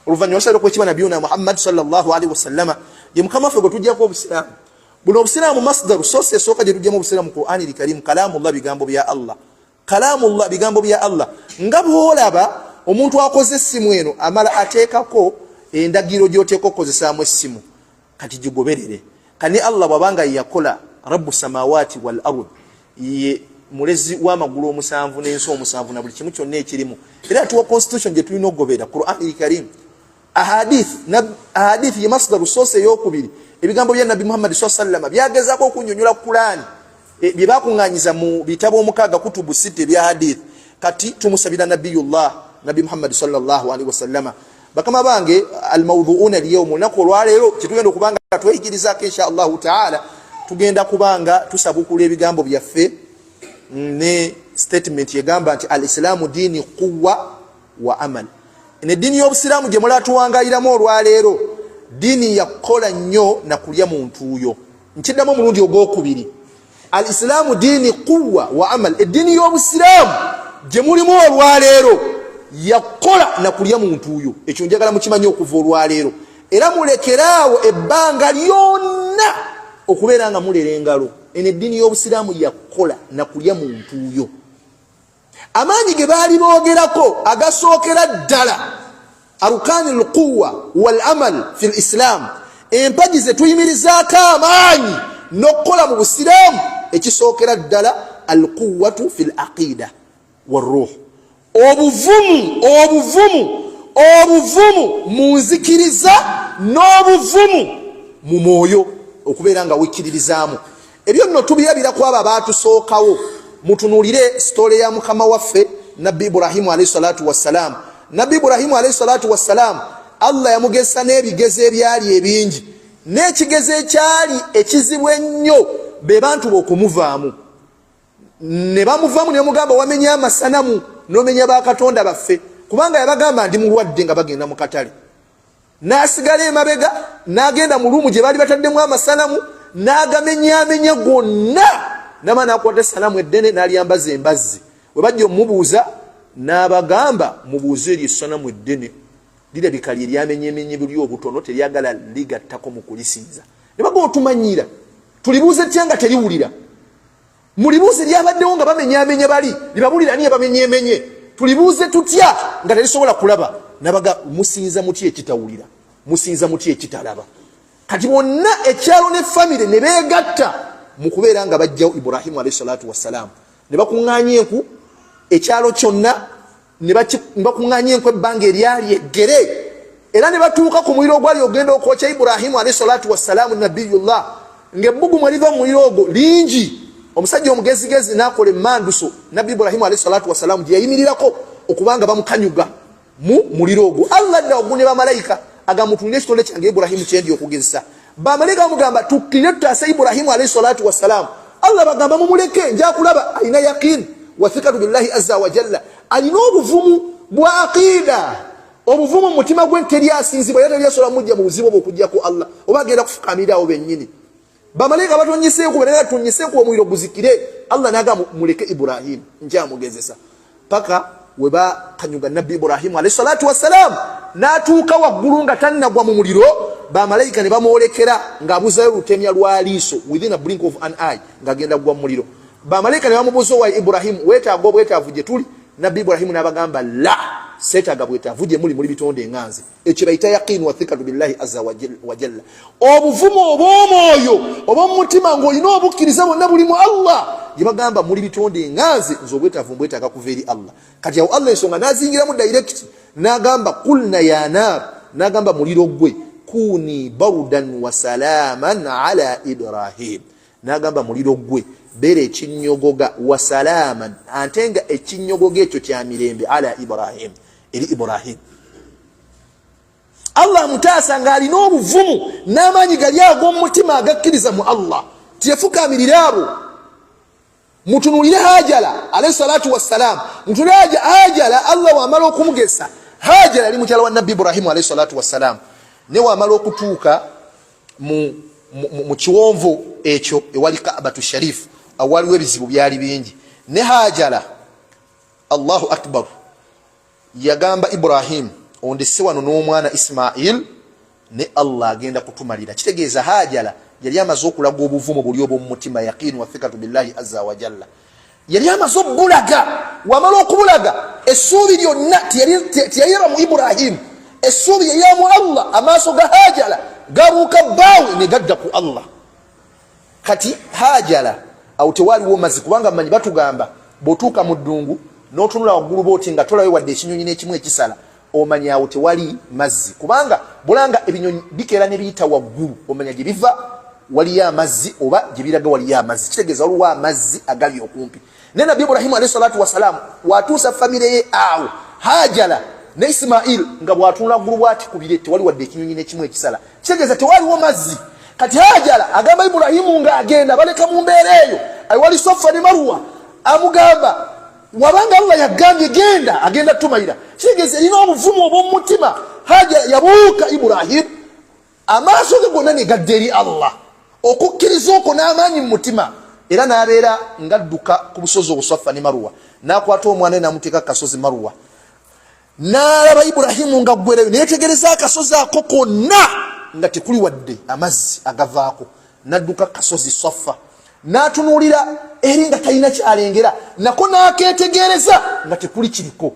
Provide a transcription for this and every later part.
Oluvannyuma tusabira okuwa ekitiibwa Nabiyuna Muhammad sallallahu alaihi wasallama, ye mukama waffe gwe tujjako obusiraamu buno. Obusiraamu masdaru sosi esooka gye tujjamu obusiraamu Qur'ani lkarimu, kalamullah, bigambo bya Allah. Kalamullah, bigambo bya Allah. Nga bwolaba omuntu akoze essimu eno, amala ateekako endagiro gy'oteeka okukozesaamu essimu, kati gigoberere. Kani Allah bwabanga yakola rabu samawati wal ard, ye mulezi w'amagulu omusanvu n'ensi omusanvu na buli kimu kyonna ekirimu, era atuwa constitution gye tulina okugobera, Quran lkarim. Ahadith, ahadith ye masdaru source eyokubiri, ebigambo bya Nabbi Muhammadi saa sallama byagezaako okunyonyola Kulaani, bye bakuŋŋanyiza mu bitabo omukaaga, kutubu sita ebya hadith. Kati tumusabira Nabiyullah Nabbi Muhammadi sallallahu alaihi wasallama. Bakama bange, almaudhuuna alyawm, olunaku olwaleero kyetugenda okubanga tweyigirizaako insha Allahu taala, tugenda kubanga tusabukula ebigambo byaffe ne statement egamba nti alislaamu diini quwa wa amal. Neddiini y'obusiraamu gye mulatuwangayiramu olwaleero diini yakukola nnyo nakulya mu ntuuyo. Nkiddamu omulundi ogwokubiri, alislaamu diini quwa wa amal. Eddiini y'obusiraamu gye mulimu olwaleero yakukola nakulya mu ntuuyo. Ekyo njagala mukimanye okuva olwaleero, era mulekeraawo ebbanga lyonna okubeera nga mulera engalo. Eno eddiini y'obusiraamu yakukola nakulya mu ntuuyo. Amaanyi ge baali boogerako agasookera ddala, arukani lquwa wal amal fi lislam, empagi ze tuyimirizaako amaanyi n'okukola mu busiraamu, ekisookera ddala alquwatu fi laqida waruh, obuvumu, obuvumu, obuvumu mu nzikiriza n'obuvumu mu mwoyo, okubeera nga wekkiririzaamu. Ebyo nno tubirabira ku abo abaatusookawo. Mutunuulire sitole ya mukama waffe Nabbi Iburahimu alaihi salatu wassalaamu. Nabbi Iburahimu alaihi salatu wassalaamu, Allah yamugezesa n'ebigezo ebyali ebingi, n'ekigezo ekyali ekizibu ennyo be bantu b'okumuvaamu. Ne bamuvaamu ne bamugamba, wamenya amasanamu n'omenya bakatonda baffe, kubanga yabagamba ndi mulwadde nga bagenda mu katale. N'asigala emabega, n'agenda mu luumu gye baali bataddemu amasanamu, n'agamenyamenya gonna, nama n'akwata esanamu eddene n'alyambaza embazzi. We bajja omubuuza, n'abagamba, mubuuze eryo essanamu eddene, lirabika lye lyamenyemenye buli obutono, teryagala ligattako mu kulisinza. Ne baga, otumanyira, tulibuuze tya nga teriwulira? Mulibuuze lyabaddewo nga bamenyamenya bali libabulira ani yabamenyemenye? Tulibuuze tutya nga terisobola kulaba? Nabaga, musinza mutya ekitawulira? Musinza mutya ekitalaba? Kati bonna ekyalo ne famire ne beegatta mu kubeera nga bajjawo Iburahimu alaihi salatu wassalaamu, ne bakuŋŋaanya enku ekyalo kyonna, ne bakuŋŋaanya enku ebbanga eryali eggere, era ne batuuka ku muliro ogwali ogenda okwokya Iburahimu alaihi salatu wassalaamu, nabiyullah, ng'ebbugumu eriva mu muliro ogwo lingi. Omusajja omugezigezi n'akola emmanduso Nabbi Iburahimu alaihi salatu wassalaamu gye yayimirirako okubanga bamukanyuga mu muliro ogwo. Allah dda waggulu ne bamalayika agamutunulira ekitonde kyange Iburahimu kyendi okugezesa. Bamalayika bamugamba, tukkirire tutaase Iburahimu alaihi salatu wassalaamu. Allah bagamba, mumuleke, njakulaba alina yaqin wathikatu billahi azza wajalla, alina obuvumu bwa aqida, obuvumu mu mutima gwe teri asinzibwa era teri asobola mujja mu buzibu obwo okujjako Allah, oba agenda kufukamira awo bennyini. Bamalayika batonyiseeko, naye batonyiseeko omuliro guzikire. Allah n'agamba, muleke Ibrahimu, nkyamugezesa. Paka we bakanyuga Nabbi Ibrahimu alaihi salatu wassalaamu n'atuuka waggulu nga tannagwa mu muliro, bamalayika ne bamwolekera ng'abuzayo lutemya lwa liiso, within a blink of an eye, ng'agenda kugwa mu muliro. Bamalayika ne bamubuuza, owa Iburahimu, weetaaga obwetaavu gye tuli? Nabbi Iburahimu n'abagamba, la, seetaaga bwetaavu gye muli, muli bitonde nga nze. Ekyo bayita yaqin wa thikatu billahi azza wajalla, obuvumu obw'omwoyo obw'omu mutima ng'olina obukkiriza bwonna buli mu Allah, gye bagamba muli bitonde nga nze, nze obwetaavu mbwetaaga kuva eri Allah. Kati awo Allah ensonga n'azingiramu direct, n'agamba, kulna ya naar, n'agamba muliro gwe, kuni barudan wa salaaman ala Ibrahim. N'agamba muliro gwe, beera ekinyogoga, wa salaaman, ate nga ekinyogoga ekyo kya mirembe, ala Ibrahim, eri Ibrahim. Allah amutaasa ng'alina obuvumu n'amaanyi gali ag'omu mutima agakkiriza mu Allah, tiyefukamirire abo. Mutunulire Hajala alaihi salatu wassalam, mutunulire Hajala. Allah wamala okumugesa, Hajala ali mukyala wa Nabbi Ibrahimu alaihi salatu wassalam, ne wamala okutuuka mu kiwonvu ekyo ewali Kabatu Sharifu, awaliwo ebizibu byali bingi, ne Hajala, Allahu akbar, yagamba Ibrahimu. Ondese wano n'omwana Ismail, ne Allah agenda kutumalira. Kitegeeza Hajala yali amaze okulaga obuvumu buli obwomumutima, yaqinu wathikatu billahi azza wajalla, yali amaze okubulaga. Wamala okubulaga, essuubi lyonna teyaliraba mu Ibrahimu, essuubi yalira mu Allah. Amaaso ga Hajala gabuuka bbaawe ne gadda ku Allah. Kati Hajala awo tewaliwo mazzi, kubanga manyi batugamba bw'otuuka mu ddungu n'otunula waggulu booti nga tolabe wadde ekinyonyi n'ekimu ekisala, omanya awo tewali mazzi, kubanga bulanga ebinyonyi bikeera ne biyita waggulu, omanya gye biva waliyo amazzi oba gye biraga waliyo amazzi. Kitegeeza waliwo amazzi agali okumpi. Naye Nabbi Iburahimu alayhi salatu wasalaamu watuusa famire ye awo, Hajala ne Isimail, nga bw'atunula ggulu bwati ku bire tewali wadde ekinyonyi n'ekimu ekisala, kitegeeza tewaliwo mazzi. Kati Hajala agamba Iburahimu ng'agenda baleka mu mbeera eyo awali Sofa ne Maruwa, amugamba, wabanga Allah yagambye genda, agenda tumayira. Kitegeeza erina obuvumu obw'omu mutima. Hajala yabuuka Iburahimu, amaaso ge gonna ne gadda eri Allah, okukkiriza okwo n'amaanyi mu mutima, era n'abeera ng'adduka ku busozi obuswafa ne Maruwa, n'akwata omwana we n'amuteeka ku kasozi Maruwa, n'alaba Iburahimu nga ggwerayo, neyetegereza akasozi ako konna nga tekuli wadde amazzi agavaako. N'adduka kasozi Safa, n'atunuulira eri nga talina kyalengera, nako n'akeetegereza nga tekuli kiriko,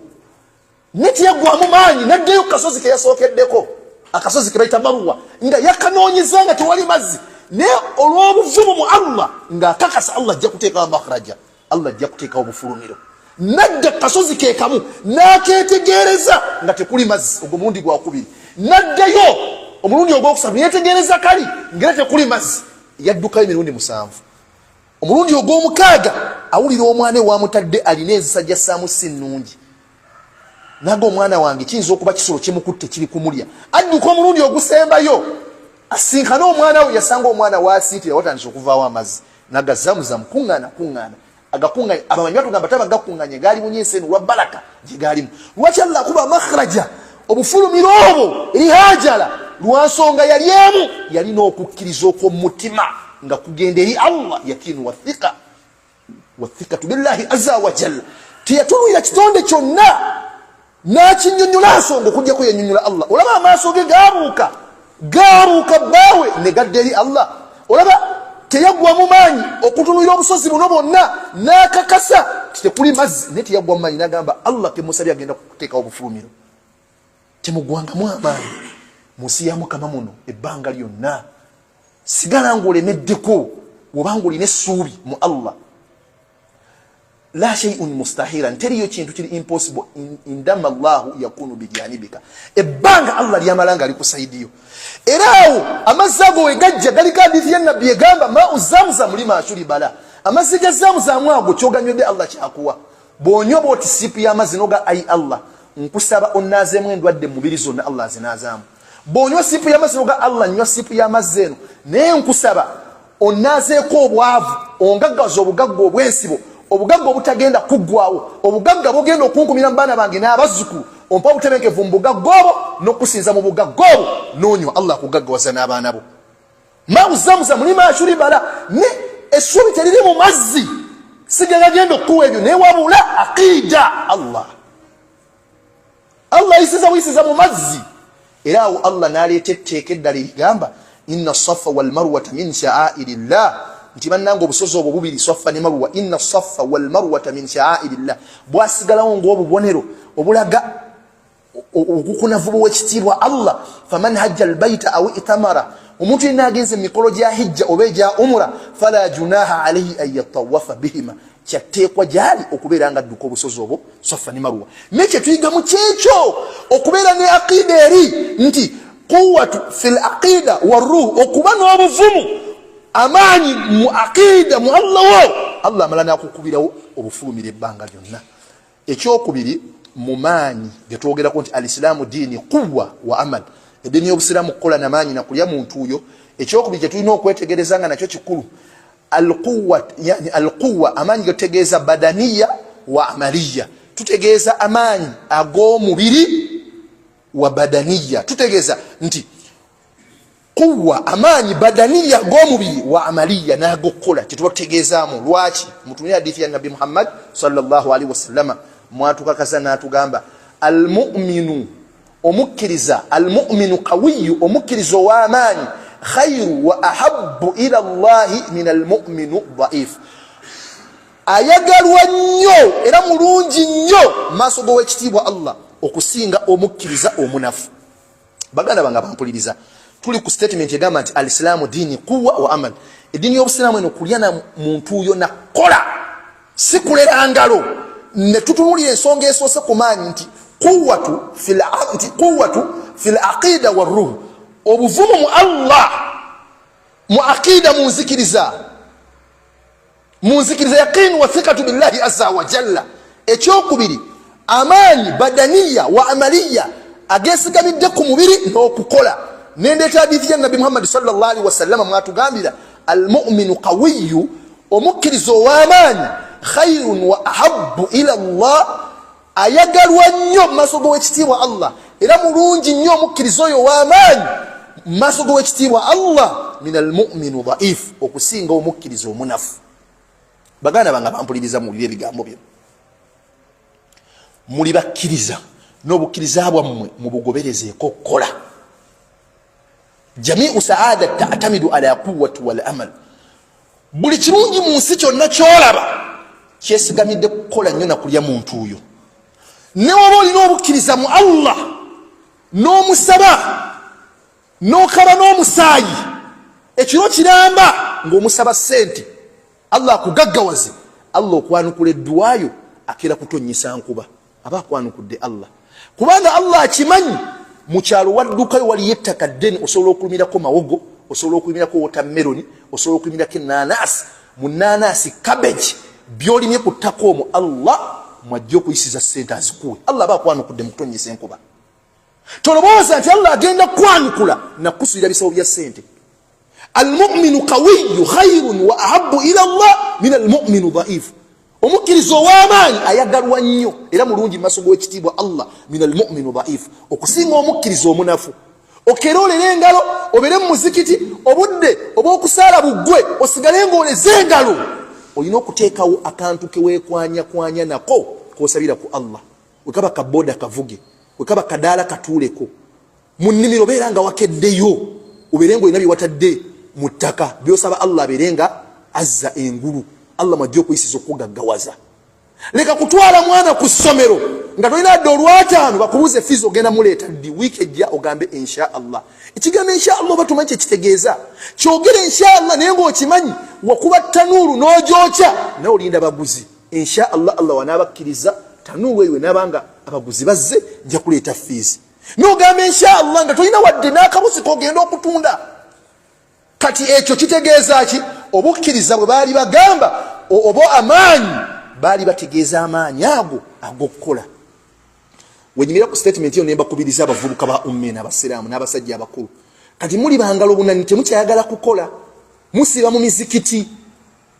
ne teyaggwamu maanyi. N'addayo ku kasozi ke yasookeddeko, akasozi ke bayita Maruwa, nga yakanoonyeza nga tewali mazzi, naye olw'obuvumu mu Allah ng'akakasa Allah ajja kuteekawo makhraja, Allah ajja kuteekawo obufulumiro. Nadda kasozi ke kamu n'akeetegereza nga tekuli mazzi, ogwo mulundi gwakubiri. Naddayo omulundi ogwokusatu, neyetegereza kali ngera tekuli mazzi. Yaddukayo emirundi 7. Omulundi ogw'omukaaga awulira omwana ewamutadde alina enzisa gyassaamu si nnungi, naga omwana wange kiyinza okuba kisolo kimukutte kiri kumulya. Adduka omulundi ogusembayo asinkane omwana we. Yasanga omwana wasiitira watandise okuvaawo amazzi, naga Zamuzamu kuŋŋaana, kuŋŋaana, agakuŋŋanye. Abamanyi batugamba taba gakuŋŋanye gaali bunye ensi eno lwa baraka gye gaalimu. Lwaki Allah akuba makhraja, obufulumiro obwo eri Hajala? Lwansonga yali emu, yalina okukkiriza okw'omutima nga kugenda eri Allah, yakinu wathika wathikatu billahi azza wajalla. Teyatunulira kitonde kyonna n'akinyonyola nsonga okujjako yenyonyola Allah. Olaba amaaso ge gabuuka, gabuuka bbaawe ne gadda eri Allah. Olaba teyaggwamu maanyi okutunulira obusozi buno bwonna n'akakasa tekuli mazzi, naye teyaggwamu maanyi n'agamba Allah kemusabye agenda kuteekawo obufulumiro. Temugwangamu amaanyi mu nsi ya Mukama muno ebbanga lyonna. Sigala ng'olemeddeko, obanga olina essuubi mu Allah, la shay'un mustahilan, teriyo kintu kiri impossible. Indama Allahu yakunu bijanibika, ebbanga Allah lyamala nga ali ku side yo. Era awo amazzi ago wegajja galiko hadithi ya Nabbi egamba mau Zamzam lima shuriba la, amazzi ga Zamuzamu ago kyoganywedde Allah kyakuwa. Bw'onywa bwoti sip y'amazzi noga, "Ayi Allah, nkusaba onaazeemu endwadde mu mubiri zonna," Allah azinaazaamu. Bw'onywa sip y'amazzi noga, "Allah, nywa sip y'amazzi eno, naye nkusaba onaazeeko obwavu, ongaggaza obugagga obwensibo, obugagga obutagenda kuggwawo, obugagga bugenda okunkumira mu baana bange n'abazzukulu, ompa obutebenkevu mu bugagga obwo n'okusinza mu bugagga obwo," noonywa, Allah akugaggawaza n'abaana bo. Mau Zamuzamu lima shuriba la, ne essuubi teriri mu mazzi, sigagagenda okukuwa ebyo, naye wabula aqida Allah. Allah ayisiza buyisiza mu mazzi. Era awo Allah n'aleeta etteeka eddala erigamba inna safa walmarwata min sha'airi llah, nti bannanga obusozi obwo bubiri, Safa ne Marwa, inna safa walmarwata min sha'airi llah, bwasigalawo ng'obubonero obulaga okukunavuba wekitiibwa Allah. Faman hajja albaita aw itamara, omuntu yenna agenze mu mikolo gya hijja oba egya umura, fala junaha alaihi an yatawafa bihima, kyatteekwa gyali okubeera nga adduka obusozi obwo Safa ne Maruwa. Naye kyetuyigamu kyekyo okubeera ne aqida eri nti quwatu fi l aqida waruh, okuba n'obuvumu, amaanyi mu aqida mu Allah wo, Allah amala nakukubirawo obufulumira ebbanga lyonna. Ekyokubiri mu maanyi getwogerako nti alisiraamu diini quwa wa amal, eddiini y'obusiraamu kukola namaanyi nakulya mu ntuuyo. Ekyokubiri kyetulina okwetegereza nga nakyo kikulu, alquwa, yani alquwa, amaanyi getutegeeza badaniya wa amaliya, tutegeeza amaanyi ag'omubiri wa badaniya, tutegeeza nti quwa, amaanyi badaniya ag'omubiri, wa amaliya, n'agokukola, kyetuba tutegeezaamu. Lwaki? Mutumire hadithi ya Nabbi Muhammad sallallahu alaihi wasallama, mwatukakasa n'atugamba almuminu. Omukkiriza, almuminu qawiyu, omukkiriza ow'amaanyi, khairu wa ahabu ila llahi min almuminu daif, ayagalwa nnyo era mulungi nnyo maaso g'owekitiibwa Allah okusinga omukkiriza omunafu. Baganda bange abampuliriza, tuli ku statement egamba nti alisilaamu diini quwa wa amal. Eddiini y'obusiraamu eno kulya na muntu yo nakukola, si kulera ngalo. Ne tutunulira ensonga esoose ku maanyi nti quwatu fi laqida waruhu, obuvumu mu Allah, mu aqida, mu nzikiriza, mu nzikiriza, yaqini wa thiqatu billahi azza wa jalla. Ekyokubiri, amaanyi badaniya wa amaliya, agesigamidde ku mubiri n'okukola. Nendeeta hadithi ya Nabbi Muhammadi sallallahu alaihi wasallama mwatugambira almuminu qawiyu, omukkiriza ow'amaanyi, khairun wa ahabu ila llah, ayagalwa nnyo mu maaso g'owekitiibwa Allah, era mulungi nnyo omukkiriza oyo ow'amaanyi mu maaso g'owekitiibwa Allah, min almuminu daif, okusinga omukkiriza omunafu. Baganda bange bampuliriza, muwulire ebigambo bino. Muli bakkiriza, n'obukkiriza bwammwe mubugoberezeeko okukola. Jamiu saada tatamidu ala quwati wal amal. Buli kirungi mu nsi kyonna kyolaba kyesigamidde kukola nnyo nakulya mu ntuuyo. Ne woba olina obukkiriza mu Allah, n'omusaba, n'okaba n'omusaayi ekiro kiramba ng'omusaba ssente, Allah akugaggawaze, Allah okwanukula edduwayo akera kutonnyisa nkuba, aba akwanukudde Allah, kubanga Allah akimanyi mu kyalo waddukayo waliyo ettaka ddene, osobola okulumirako mawogo, osobola okulumirako wotameroni, osobola okulumirako enanasi, mu nanasi, cabbage, byolimye ku ttaka omwo Allah mwajja okuyisiza ssente azikuwe. Allah aba akwanukudde mu kutonyesa enkuba. Tolowooza nti Allah agenda kukwanukula nakukusulira bisawo bya ssente. Almuminu qawiyu khairun wa ahabu ila llah min almuminu daifu. Omukkiriza ow'amaanyi ayagalwa nnyo era mulungi mu maaso g'owekitiibwa Allah min almuminu daifu, okusinga omukkiriza omunafu. Okere olere engalo, obeere mu muzikiti obudde obw'okusaala buggwe, osigale ng'oleze engalo. Olina okuteekawo akantu kewekwanyakwanya nako kosabira ku Allah. Wekaba kaboda kavuge, wekaba kadaala katuuleko mu nnimiro, beera nga wakeddeyo, obeere nga olina byewatadde mu ttaka byosaba Allah abeere nga azza engulu, Allah mwajja okuyisiza okukugaggawaza. Leka kutwala mwana ku ssomero nga tolina dde olwataano bakubuuze fiizi ogenda muleeta ddi wiiki ejja, ogambe insha Allah. Ekigambo insha Allah oba tumanyi kyekitegeeza? Kyogere insha Allah naye ngaokimanyi wakuba tanuulu n'ogyokya naye olinda baguzi. Insha Allah, Allah wanaabakkiriza, tanuulu eyo enaabanga abaguzi bazze, nja kuleeta fiizi. Nogamba insha Allah nga tolina wadde n'akabuzi kogenda okutunda. Kati ekyo kitegeeza ki? Obukkiriza bwe baali bagamba oba amaanyi, baali bategeeza amaanyi ago ag'okukola. Wenyumira ku statement eyo nembakubiriza abavubuka ba ummena abasiraamu n'abasajja abakulu. Kati muli bangalo bunani, temukyayagala kukola, musiiba mu mizikiti,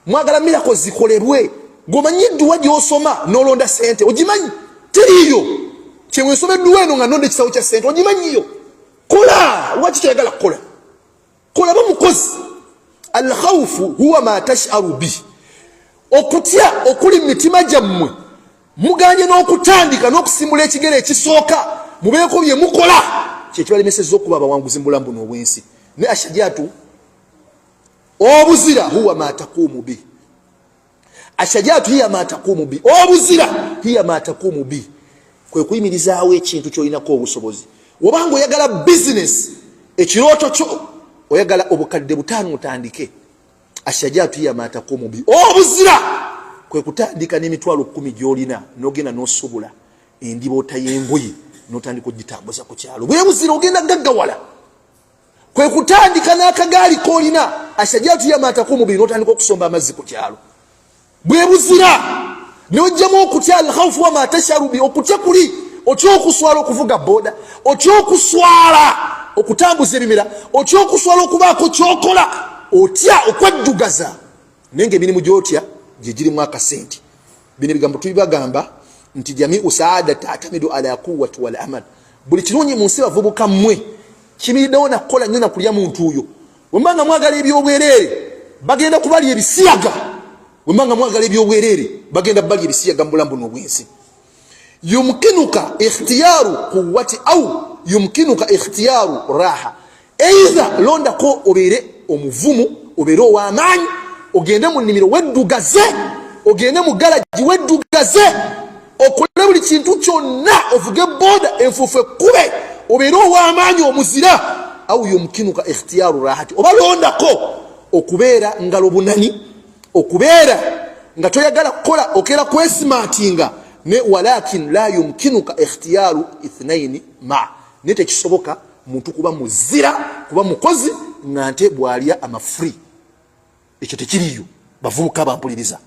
mwagala mirako zikolebwe. Gwomanyi edduwa gyosoma nolonda sente ogimanyi? Teriiyo. Kyewensoma edduwa eno nga nonda ekisawo kya sente, ogimanyiyo? Kola. Lwaki toyagala kukola? Kola, ba mukozi. Alkhawfu huwa ma tasharu bi, okutya okuli mu mitima gyammwe muganye n'okutandika n'okusimbula ekigere ekisooka mubeeko bye mukola, kyekibalemesezza okuba abawanguzi mu bulamu buno obw'ensi. Ne ashajatu, obuzira, huwa ma taqumu bi, ashajatu hiya ma taqumu bi, obuzira hiya ma taqumu bi, kwe kuyimirizaawo ekintu kyolinako obusobozi. Obanga oyagala bizinesi, ekirooto kyo, oyagala obukadde 5 otandike, ashajatu hiya ma taqumu bi, obuzira kwe kutandika n'emitwalo 10 gyolina n'ogenda n'osobola endiboota y'engoye n'otandika ogitambuza ku kyalo. Bwe buzira, ogenda gaggawala. Kwe kutandika n'akagaali k'olina, ashajatu hiya ma taqumu bi, n'otandika okusomba amazzi ku kyalo. Bwe buzira. Nojjamu okutya, alkhawfu wa ma tasharu bi, okutya kuli otya okuswala okuvuga boda, otya okuswala okutambuza ebimera, otya okuswala okubaako kyokola, otya okweddugaza, naye nga emirimu gyotya gye girimu akasente. Bino ebigambo tubibagamba nti jamiu saada tatamidu ala quwati wal amal. Buli kirungi mu nsi, bavubuka mmwe, kimiriddewo nakukola nnyo nakulya mu ntuuyo. Wemba nga mwagala ebyobwereere, bagenda kubalya ebisiyaga. Wemba nga mwagala ebyobwereere, bagenda balya ebisiyaga mu bulamu buno obwensi. Yumkinuka ikhtiyaru quwati au Yumkinuka ikhtiyaru raha, either londako obeere omuvumu, obeere ow'amaanyi, ogende mu nnimiro weddugaze, ogende mu galagi weddugaze, okole buli kintu kyonna, ovuge boda, enfuufu ekkube, obeere ow'amaanyi omuzira. Au yumkinuka ikhtiyaru rahati, oba londako okubeera ngalo bunani, okubeera nga toyagala kukola, okera kwesimatinga ne. Walakin la yumkinuka ikhtiyaru ithnaini ma, naye tekisoboka muntu kuba muzira, kuba mukozi nga nte bwalya amafree. Ekyo tekiriyo. Bavubuka bampuliriza,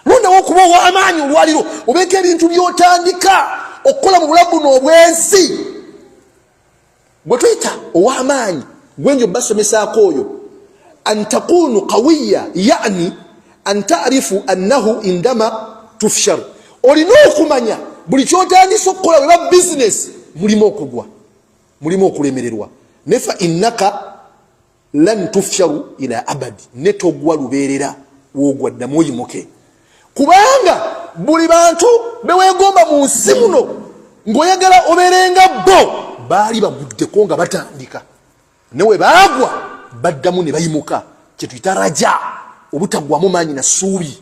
londawo okuba ow'amaanyi olwaliro, obeeko ebintu byotandika okukola mu bulamu buno obwensi. Gwe tuyita ow'amaanyi, gwenjo basomesaako oyo, an takunu qawiya, yani an tarifu annahu indama tufsharu. Olina okumanya buli kyotandise okukola, weba bizinesi, mulimu okugwa, mulimu okulemererwa, ne fa innaka lan tufsharu ila abadi, ne togwa lubeerera. Wogwa, ddamu oyimuke, kubanga buli bantu bewegomba mu nsi muno ng'oyagala obeerenga bo, baali baguddeko nga batandika, ne we baagwa baddamu ne bayimuka. Kyetuyita raja, obutaggwamu maanyi na ssuubi.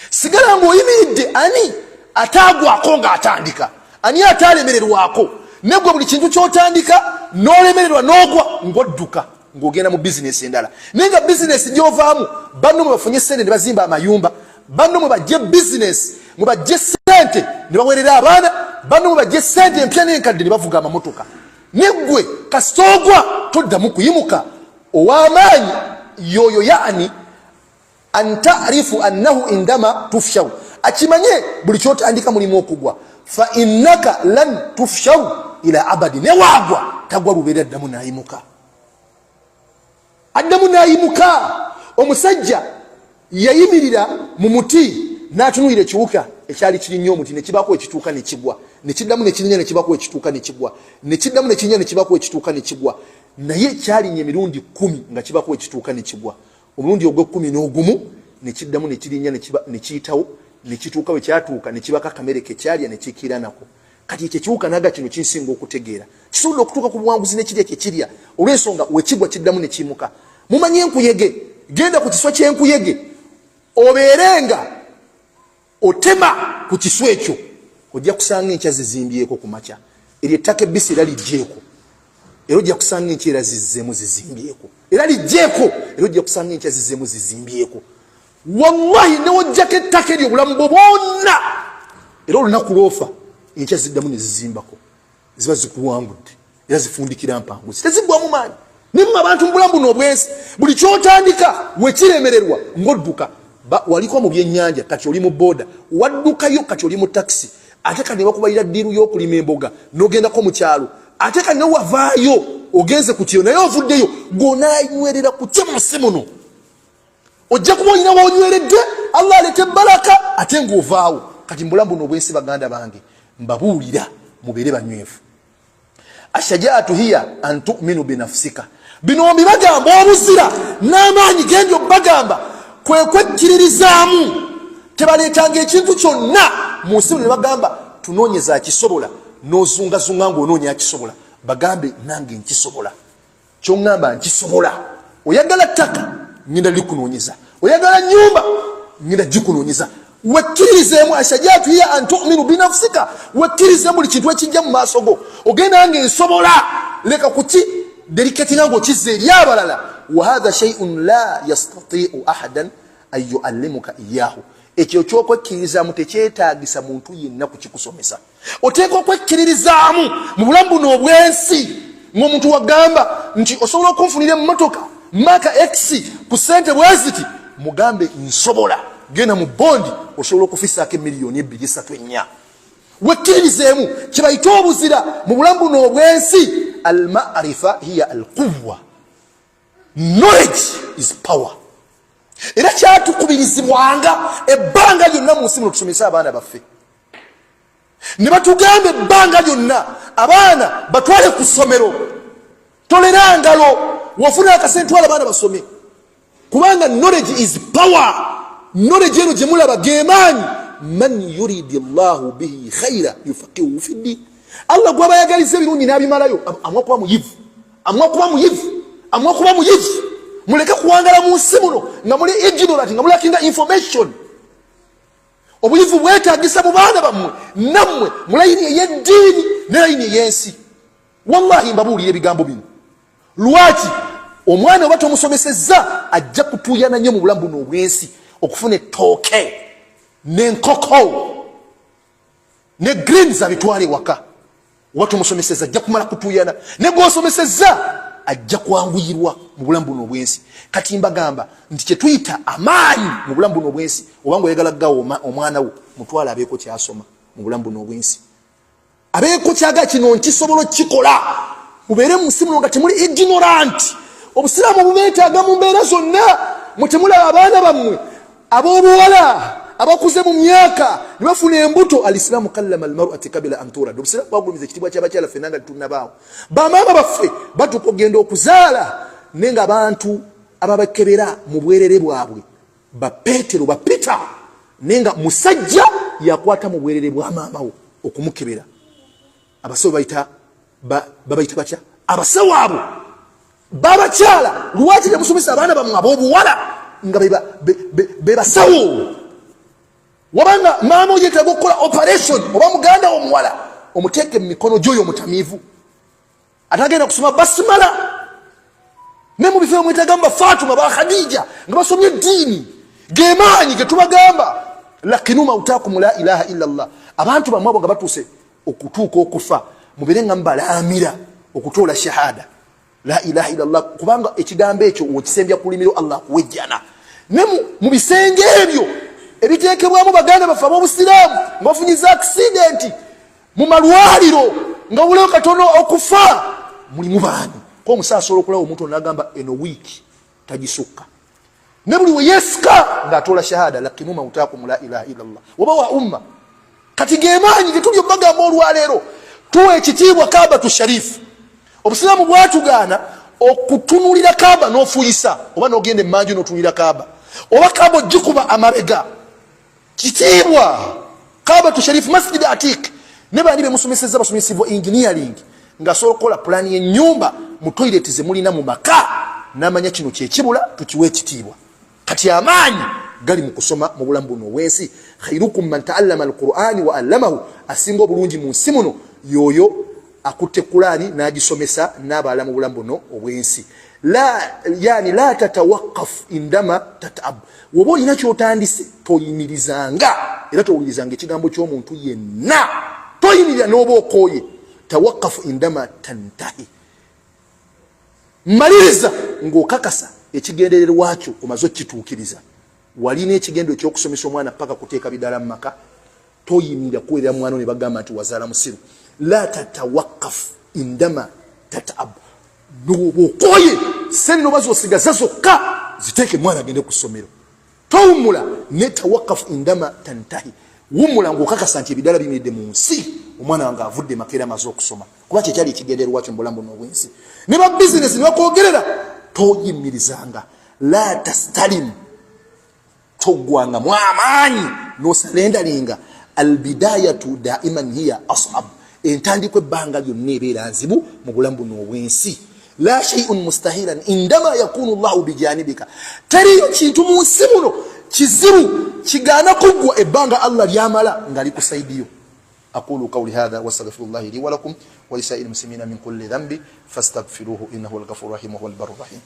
Sigala ng'oyimiridde. Ani ataagwako ng'atandika? Ani ataalemererwako? Negwe buli kintu ky'otandika n'olemererwa n'ogwa, ng'odduka ng'ogenda mu bizinesi endala, naye nga bizinesi gy'ovaamu, banno mwe bafunye sente ne bazimba amayumba, banno mwe bajje bizinesi, mwe bajje sente ne bawerera abaana, banno mwe bajje sente empya n'enkadde ne bavuga amamotoka, neggwe kasita ogwa toddamu kuyimuka. Ow'amaanyi yoyo, yani an tarifu annahu indama tufsharu, akimanye buli kyotandika mulimu okugwa, fa innaka lan tufsharu ila abadi, newagwa tagwa lubeera, addamu nayimuka, addamu nayimuka. Omusajja yayimirira mu muti n'atunulira ekiwuka ekyali kirinnyo omuti, nekibako ekituuka nekigwa, nekiddamu nekirinnya, nekibako ekituuka nekigwa, nekiddamu nekirinnya, nekibako ekituuka nekigwa. Naye kyalinnya emirundi 10 nga kibako ekituuka nekigwa. Omulundi ogw'e-11 nekiddamu nekirinnya, nekiyitawo, nekituuka we kyatuuka, nekibako akamere kekyalya, nekikiiranako. Kati ekyo ekiwuka naga, kino kinsinga okutegeera, kisobodde okutuuka ku buwanguzi nekirya kyekirya, olw'ensonga wekigwa kiddamu nekiyimuka. Mumanyi enkuyege? Genda ku kiswa ky'enkuyege, obeere nga otema ku kiswa ekyo, ojja kusanga enkya zizimbyeko ku makya. Eryo ettaka ebbisi era lijjeeko, era ojja kusanga enkya era zizzeemu zizimbyeko, era lijjeeko, era ojja kusanga enkya zizzeemu zizimbyeko. Wallahi, newojjako ettaka eryo obulamu bwo bwonna, era olunaku lwofa, enkya ziddamu ne zizimbako. Ziba zikuwangudde era zifundikira mpanguzi, tezigwamu maanyi. Nimmwe abantu mu bulamu buno obwensi, buli kyotandika wekiremererwa ng'odduka. Waliko mu byennyanja, kati oli mu booda. Waddukayo, kati oli mu takisi. Ate kati ne bakubalira ddiiru y'okulima emboga, n'ogendako mu kyalo. Ate kati ne wavaayo, ogenze ku kyeyo, naye ovuddeyo. Gw'onaanywerera ku ki mu nsi muno? Ojja kuba olina wonyweredde, Allah alete baraka, ate ng'ovaawo. Kati mu bulamu buno obwensi, baganda bange, mbabuulira, mubeere banywevu. Ashajaatu hiya an tuminu binafsika. Bino mbibagamba, obuzira n'amaanyi gendi obbagamba kwe kwekkiririzaamu. Tebaleetanga ekintu kyonna mu nsi ne bagamba tunoonyeza akisobola, n'ozungazunga ng'onoonya akisobola. Bagambe, nange nkisobola, kyoŋŋamba nkisobola. Oyagala ttaka, ngenda likunoonyeza. Oyagala nyumba, ngenda gikunoonyeza. Wekkirizeemu. Ashajaatu hiya an tuminu binafsika. Wekkirizeemu buli kintu ekijja mu maaso go, ogenda nga ensobola. Leka kuki deriketinga ngaokizza eri abalala. Wahatha shaiun la yastatiu ahadan an yuallimuka iyahu. Ekyo ekyokwekkiririzaamu tekyetaagisa muntu yenna kukikusomesa. Oteeka okwekkiririzaamu mu bulamu buno obwensi, ng'omuntu wagamba nti osobola okunfunira emmotoka maka x ku sente bweziti, mugambe nsobola. Genda mu bondi, osobola okufisaako emiliyoni 2, 3, 4. Wekkiririzeemu, kyebayite obuzira mu bulamu buno obwensi. Almarifa hiya alquwa, knowledge is power. Era kyatukubirizibwanga ebbanga lyonna mu nsi muno tusomese abaana baffe, ne batugamba ebbanga lyonna abaana batwale ku ssomero. Tolera ngalo, wofuna akasente, twala abaana basome, kubanga knowledge is power. Knowledge eno gyemulaba gemaanyi. Man yuridi llahu bihi khaira yufaqihuhu fi ddin. Allah gwabayagaliza ebirungi n'abimalayo. Amwa kuba muyivu, amwa kuba muyivu, amwa kuba muyivu. Muleke kuwangala mu nsi muno nga muli ignorant, nga mulakinga information. Obuyivu bwetagisa mu baana bammwe nammwe mu layini ey'eddiini ne layini ey'ensi. Wallahi mbabuulira ebigambo bino. Lwaki omwana oba tomusomesezza ajja kutuuyana nnyo mu bulamu buno obw'ensi okufuna ettooke n'enkoko ne greens abitwala ewaka. Oba tomusomesezza ajja kumala kutuuyana, ne gw'osomesezza ajja kwanguyirwa mu bulamu buno obw'ensi. Kati mbagamba nti kye tuyita amaanyi mu bulamu buno obw'ensi, oba nga oyagala gawa omwana wo, mutwale abeeko kyasoma mu bulamu buno obw'ensi, abeeko kyaga kino nkisobola okukikola. Mubeere mu nsi muno nga temuli ignorant. Obusiraamu bubeetaaga mu mbeera zonna. Mwe temulaba abaana bammwe ab'obuwala abakuze mu myaka ne bafuna embuto. Alisiraamu kallama almarati kabila anturad. Obusiraamu bwagulumiza ekitiibwa ky'abakyala. Ffenna nga tetunnabaawo, bamaama baffe batuuka okugenda okuzaala, naye nga abantu ababakebera mu bwerere bwabwe Bapeetero, Bapita, naye nga musajja yakwata mu bwerere bwa maama wo okumukebera. Abasawo bayita babayita batya abasawo abo babakyala? Lwaki temusomesa abaana bamwe ab'obuwala nga be basawo? Wabanga maama oyetaaga okukola operation oba muganda womuwala, omuteeke mu mikono gyoyo omutamiivu atagenda kusoma basimala. Ne mu bifo mwetagamu ba Fatuma, ba Khadija nga basomye eddiini. Gemaanyi getubagamba, lakinu mautakum la ilaha illa Allah. Abantu bamwe abo nga batuuse okutuuka okufa, mubeere nga mubalaamira okutoola shahada la ilaha illa Allah, kubanga ekigambo ekyo wokisembya ku limiro, Allah akuwejjana. Ne mu bisenge ebyo ebiteekebwamu baganda baffe ab'obusiraamu nga bafunyiza akisidenti mu malwaliro nga bulewo katono okufa, mulimu baani ko omusa asobola okulaba omuntu onagamba eno wiiki tagisukka, ne buli we yesika ng'atoola shahada, lakimu mautakum la ilaha illallah, oba wa umma. Kati gemaanyi getuli obagamba olwaleero, tuwa ekitiibwa Kabatu Sharifu. Obusiraamu bwatugaana okutunulira Kaaba n'ofuuyisa, oba n'ogenda emmanju n'otunulira Kaaba, oba Kaaba ogikuba amabega. Kitiibwa Kabatu Sharif, Masjid Atik. Ne bani bemusomesezza basomye civil engineering, ng'asobola okukola pulaani y'ennyumba mu toilet ze mulina mu maka, n'amanya kino kyekibula, tukiwa ekitiibwa. Kati amaanyi gali mu kusoma mu bulamu buno obw'ensi. Khairukum man taallama alqurani wa allamahu. Asinga obulungi mu nsi muno yoyo akutte Kulaani n'agisomesa n'abalala mu bulamu buno obw'ensi. La yani la tatawakaf indama tatab. Woba olina kyotandise, toyimirizanga, era towulirizanga ekigambo ky'omuntu yenna. Toyimirira n'oba okooye. Tawakafu indama tantahi. Maliriza ng'okakasa ekigendererwa kyo omaze okukituukiriza. Walina ekigendo ekyokusomesa omwana paka kuteeka bidala mu maka, toyimirira kuwerera mwana ne bagamba nti wazaala musiru. La tatawakafu indama tatab. Noba okoye, sente noba zosigaza zokka ziteeke mwana agende ku ssomero. Towummula ne tawakafu indama tantahi. Wummula ng'okakasa nti ebidala bimiridde mu nsi, omwana wange avudde makeera amaze okusoma, kuba kyekyali ekigendererwa kyo mu bulamu buno obw'ensi. Ne ba bizinesi ne bakwogerera, toyimirizanga. La tastalimu, toggwangamu amaanyi nosalendalinga. Albidayatu daiman hiya asab. Entandikwa ebbanga lyonna ebeera nzibu mu bulamu buno obw'ensi. La shay'un mustahilan indama yakunu Llahu bijanibika. Teriyo kintu mu nsi muno kizibu kigaana kuggwa ebbanga Allah lyamala nga ali ku saidiyo. Aqulu qawli hadha wastaghfirullahi li wa lakum wa lisaa'il muslimina min kulli dhanbi fastaghfiruhu innahu huwal ghafurur rahim wa huwal barur rahim.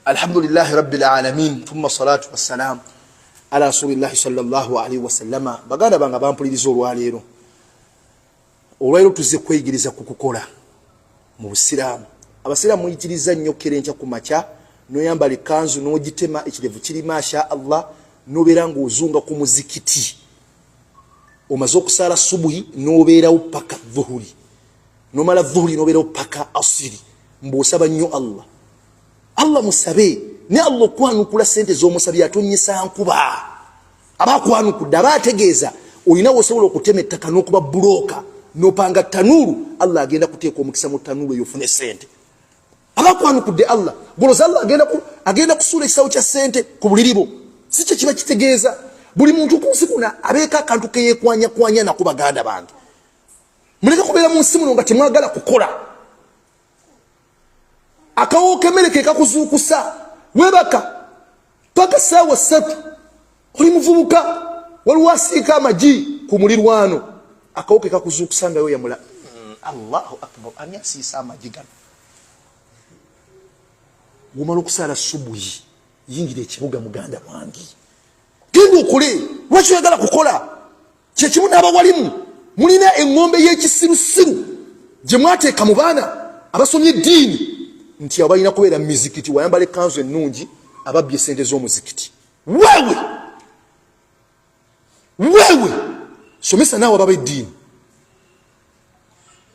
Alhamdulillahi rabbil alamin, thumma salatu wassalam ala rasulillahi sallallahu alaihi wasallama. Baganda bange bampuliriza olwaleero, olwaleero tuzze kweyigiriza ku kukola mu busiraamu. Abasiraamu muyitiriza nnyo okukera enkya ku makya noyambala ekkanzu n'ogitema, ekirevu kiri masha Allah, nobeera ng'ozunga ku muzikiti. Omaze okusaala subuhi n'obeerawo paka dhuhuri, nomala dhuhuri n'obeerawo paka asiri, mbw'osaba nnyo Allah. Allah musabe, ne Allah okwanukula sente z'omusabye atonyesa nkuba. Aba akwanukudde, aba ategeeza olina wosobola okutema ettaka n'okuba bulooka nopanga tanuulu, Allah agenda kuteeka omukisa mu tanuulu eyo ofune sente. Aba akwanukudde Allah goloza, Allah agenda kusuula ekisawo kya sente ku buliri bwo. Si kye kiba kitegeeza? Buli muntu ku nsi kuno abeeko akantu keyekwanyakwanya nako. Baganda bange, muleke kubeera mu nsi muno nga temwagala kukola. Akawo kemmere ke kakuzuukusa, webaka paka 3:00, oli muvubuka, waliwo asiika amagi ku mulirwano, akawo ke kakuzuukusa nga yoyamula. Allahu akbar, ani asiisa amagi gano? Womala okusaala subuhi, yingira ekibuga. Muganda wange, genda okole. Lwaki oyagala kukola? Kyekimu n'abawalimu, mulina eŋŋombe y'ekisirusiru gye mwateeka mu baana abasomye eddiini nti abo balina kubeera mu mizikiti. Wayambala ekkanzu ennungi, ababbye esente z'omuzikiti. Wewe wewe somesa naawe ababa eddiini,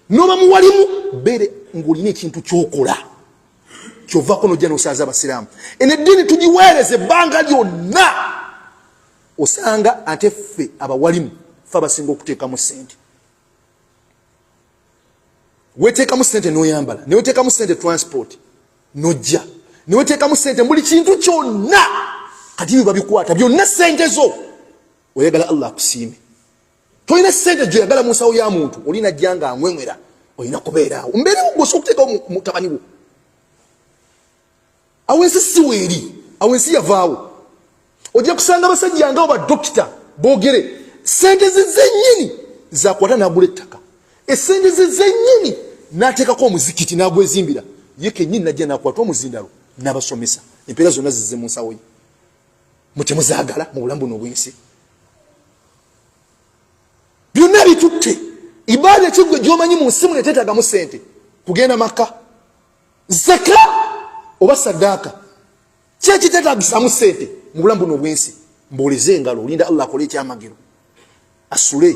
noba muwalimu, beere ng'olina ekintu kyokola kyovako nojja nosaaza abasiraamu. Eno eddiini tugiweereza ebbanga lyonna, osanga ate ffe abawalimu ffe abasinga okuteekamu sente. Weteekamu sente noyambala, neweteekamu sente transport nojja, neweteekamu sente buli kintu kyonna. Kati byo babikwata byonna sente zo. Oyagala Allah akusiime, tolina sente gyoyagala mu nsawo ya muntu. Olina jja nga anwemwera, olina kubeeraawo mbeerewo gwosobola okuteekawo mutabani wo. Awo ensi si weeri, awo ensi yavaawo. Ojja kusanga abasajja nga badokita boogere, sente ze zennyini zakwata n'agula ettaka, esente ze zennyini n'ateekako omuzikiti n'agwezimbira ye kennyini, najja n'akwata omuzindalo n'abasomesa. Empeera zonna zizze mu nsawo ye. Mutemuzaagala mu bulamu buno obw'ensi, byonna bitutte. Ibaada kiggwe gyomanyi mu nsi muno eteetagamu sente? Kugenda Makka, zaka oba sadaaka, kyekitetagisamu sente mu bulamu buno obwensi? Mbuulize engalo, olinda Allah akole ekyamagero asule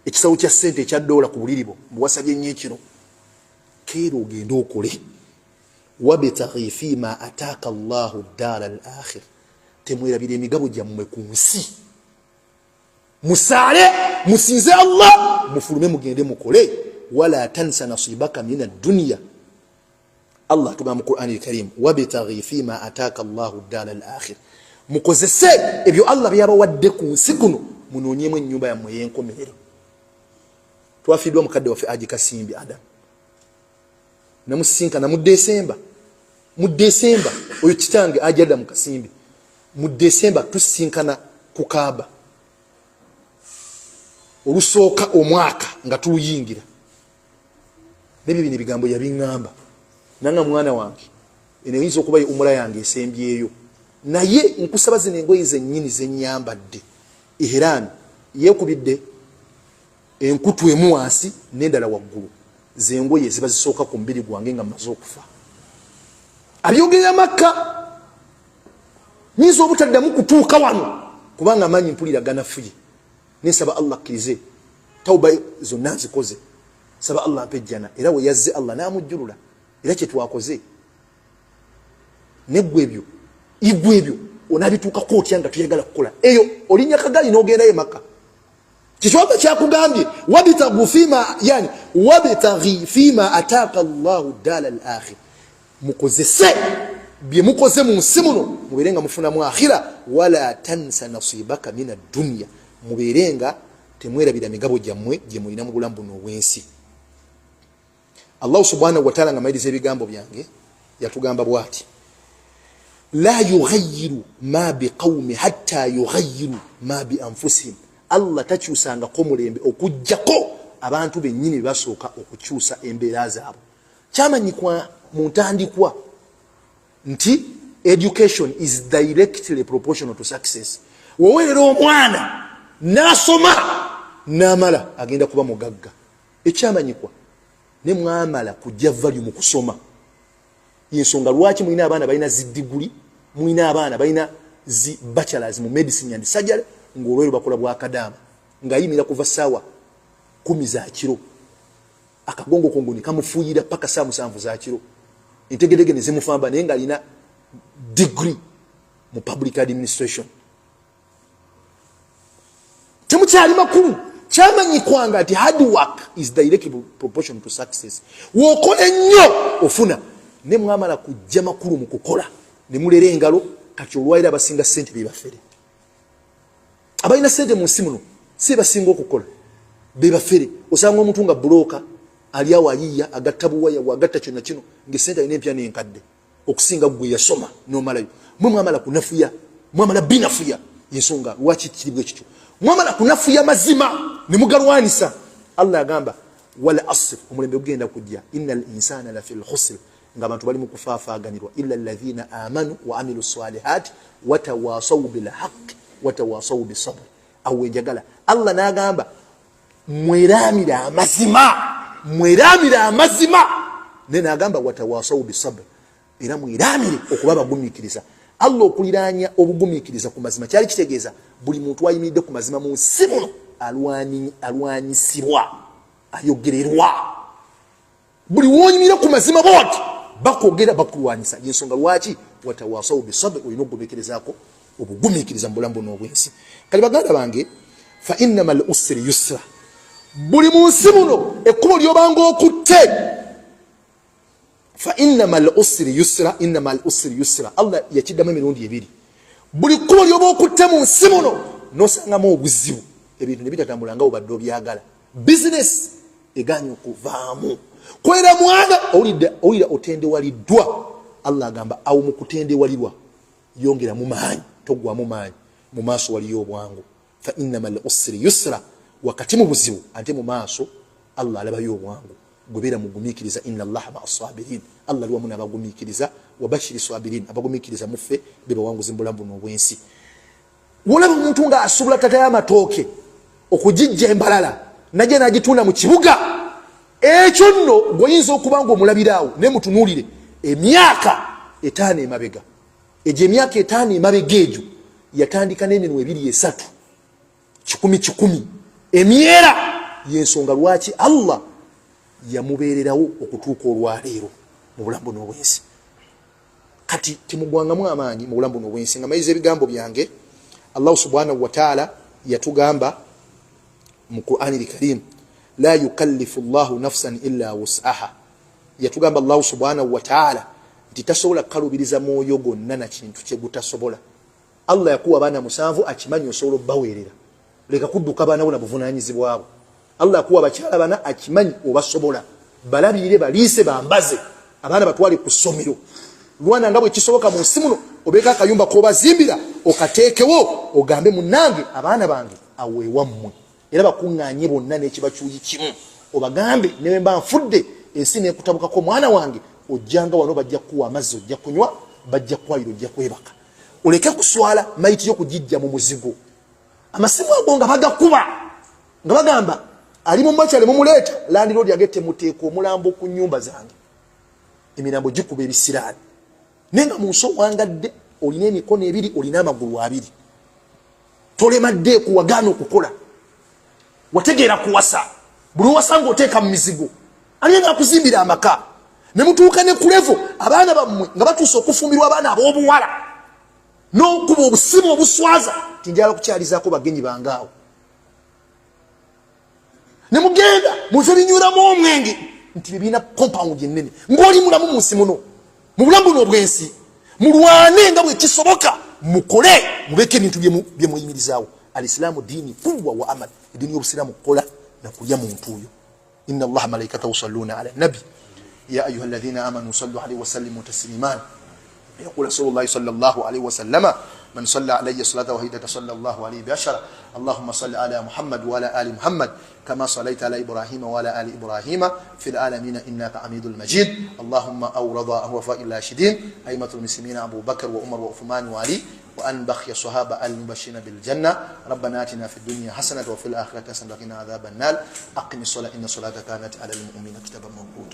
ekisawo kya sente ekya dola ku buliri bwo mbuwasabye nnyo ekiro. Keera ogende okole. Wabtaghi fima ataaka Llahu daara al akhir. Temwerabira emigabo gyammwe ku nsi. Musaale, musinze Allah, mufulume mugende mukole. Wala tansa nasibaka min adduniya. Allah atugamba mu Qurani lkarim, wabtaghi fima ataaka Llahu daara al akhir. Mukozese ebyo Allah byabawadde ku nsi kuno, munoonyemu ennyumba yammwe ey'enkomerero. Twafiiddwa mukadde waffe Aji Kasimbi Adam. Namusisinkana mu Desemba, mu Desemba oyo kitange Aji Adamu Kasimbi, mu Desemba tusisinkana ku Kaaba olusooka omwaka nga tuluyingira. Nebyo bino ebigambo yabiŋŋamba nanga, "Mwana wange, eno eyinza okuba ye umura yange esembyeyo, naye nkusaba zino engoye zennyini zenyambadde." Ihiraani yeekubidde enkutu emu wansi n'endala waggulu, zengoye ziba zisooka ku mubiri gwange nga mmaze okufa. Abyogerera Makka. Nyinza obutaddamu kutuuka wano kubanga amaanyi mpulira ganafuye. Nensaba Allah akkirize tauba zonna nzikoze, saba Allah mpe ejjana. Era we yazze Allah n'amujjulula, era kyetwakoze. Neggwe ebyo, igwe ebyo onabituukako otya nga tuyagala kukola? Eyo olinya kagali n'ogendayo Makka. Kikyova kyakugambye wabtagu fima, yani wabtaghi fima ataaka Llahu daala al akhir. Mukozese bye mukoze mu nsi muno, mubeere nga mufunamu akhira. Wala tansa nasibaka min addunya. Mubeere nga temwerabira migabo gyammwe gye mulina mu bulamu buno obw'ensi. Allahu subhanahu wataala nga maliriza ebigambo byange yatugamba bwati, la yughayiru ma biqaumi hatta yughayiru ma bi anfusihim. Allah takyusangako mulembe okugjako abantu bennyini bebasooka okukyusa embeera zaabwe. Kyamanyikwa mu ntandikwa nti education is directly proportional to success. Woweerera omwana n'asoma n'amala, agenda kuba mugagga. Ekyamanyikwa ne mwamala kujja value mu kusoma. Yensonga lwaki mulina abaana balina zi diguli, mulina abaana balina zi bachelors mu medicine and surgery, ng'olwero bakola bwakadaama, ng'ayimira kuva ssaawa 10 za kiro, akagongo kongo ne kamufuuyira paka saa 7 za kiro, entegedege ne zimufamba, naye ng'alina degree mu public administration. Temukyali makulu. Kyamanyikwanga nti hard work is directly proportion to success. Wokola ennyo ofuna, ne mwamala kujja makulu mu kukola ne mulera engalo. Kati olwaliro abasinga sente bebafere. Abalina sente mu nsi muno si basinga okukola, bebafere. Osanga omuntu nga buloka ali awo ayiya, agatta buwaya, wagatta kyonna kino, ngaesente alina empya n'enkadde okusinga gwe yasoma nomalayo. Mwe mwamala kunafuya, mwamala binafuya. Ensonga lwaki kiri bwe kityo, mwamala kunafuya mazima ne mugalwanisa. Allah agamba, wal asr, omulembe gugenda kujja, inna al insana lafi lkhusr, ng'abantu bali mu kufaafaaganirwa, illa alladhina amanu wa amilu salihati watawasau bilhaqi watawasau bisabr. Awo enjagala Allah n'agamba, mweramire amazima, mweramire amazima, naye n'agamba watawasau bisabr, era mweramire okuba abagumiikiriza. Allah okuliranya obugumiikiriza ku mazima kyali kitegeeza buli muntu ayimiridde ku mazima mu nsi muno alwanyisibwa, ayogererwa. Buli wonyimira ku mazima bwoti bakwogera, bakulwanyisa. Yensonga lwaki watawasawu bisabr, olina okugumiikirizaako obugumiikiriza mu bulamu buno obwensi. Kale baganda bange, fa innama al usri yusra. Buli mu nsi muno ekkubo lyobanga okutte, fa innama al usri yusra, innama al usri yusra. Allah yakiddamu emirundi ebiri. Buli kkubo lyoba okutte mu nsi muno nosangamu obuzibu, ebintu ne bitatambula nga obadde obyagala, bizinesi eganye okuvaamu, kwera mwana owulira otendewaliddwa, Allah agamba awo mu kutendewalirwa yongeramu maanyi, toggwamu maanyi, mu maaso waliyo obwangu. Fa innama al usri yusra. Wakati mu buzibu ate mu maaso Allah alabayo obwangu. Gwebeera mugumiikiriza, inna allaha maa sabirin, Allah ali wamu n'abagumiikiriza. Wabashiri sabirin, abagumiikiriza muffe be bawanguzi mu bulamu buno obw'ensi. Wolaba omuntu ng'asobola tata y'amatooke okugijja embalala najja n'agitunda mu kibuga, ekyo nno gweoyinza okuba nga omulabiraawo, naye mutunuulire emyaka 5 emabega. Egyo emyaka 5 emabega egyo yatandika n'eminwa 2 3 1,000 1,000 emyera. Yensonga lwaki Allah yamubeererawo okutuuka olwaleero mu bulamu buno obwensi. Kati temugwangamu amaanyi mu bulamu buno obwensi. Nga mayiza ebigambo byange, Allahu subhanahu wataala yatugamba mu Qurani lkarim, la yukallifu llahu nafsan illa wusaha. Yatugamba Allahu subhanahu wataala nti tasobola kukalubiriza mwoyo gwonna na kintu kyegutasobola. Allah yakuwa abaana 7, akimanyi osobola obbaweerera. Leka kudduka baana bo na buvunanyizibwabo. Allah yakuwa abakyala bana, akimanyi obasobola. Balabirire, baliise, bambaze, abaana batwale ku ssomero. Lwana nga bwe kisoboka mu nsi muno, obeeko akayumba k'obazimbira okateekewo, ogambe munnange abaana bange awo ewammwe, era bakuŋŋaanye bonna n'ekibakyuyi kimu, obagambe newe mba nfudde ensi neekutabukako, mwana wange ojjanga wano, bajja kukuwa amazzi ojja kunywa, bajja kukwayira ojja kwebaka, oleke kuswala mayiti yo kugijja mu muzigo. Amasimu ago nga bagakuba nga bagamba ali mu makyale mumuleeta, landiroodi agette muteeka omulambo ku nyumba zange, emirambo gikuba ebisiraani. Naye nga mu nsi owangadde, olina emikono ebiri, olina amagulu abiri, tolemaddeeku, wagaana okukola, wategeera kuwasa, buli owasanga oteeka mu mizigo, aliye ngaakuzimbira amaka ne mutuuka ne kulevo abaana bammwe nga batuuse okufumbirwa abaana ab'obuwala, n'okuba obusimu obuswaza ti njagala kukyalizaako bagenyi bange awo, ne mugenda mu bifo ebinyweramu omwenge nti bibirina compound ennene, ng'oli mulamu mu nsi muno. Mu bulamu buno obwensi mulwane nga bwe kisoboka, mukole, mubeeko ebintu bye muyimirizaawo. Alisiraamu diini kuwa wa amal, eddiini y'obusiraamu kukola na kulya mu ntuuyo. Inna allaha malaikatahu salluna ala nabi ya ayuha alladhina amanu sallu alaihi wasallimu tasliman. يقول رسول الله صلى الله عليه وسلم من صلى علي صلاة واحدة صلى الله عليه بعشرة. اللهم صل على محمد وعلى آل محمد كما صليت على إبراهيم وعلى آل إبراهيم في العالمين إنك حميد المجيد. اللهم أورض وفاء الراشدين أئمة المسلمين أبو بكر وعمر وعثمان وعلي وأن بخي الصحابة المبشرين بالجنة. ربنا آتنا في الدنيا حسنة وفي الآخرة حسنة وقنا عذاب النار. أقم الصلاة إن الصلاة كانت على المؤمنين كتابا موقوتا.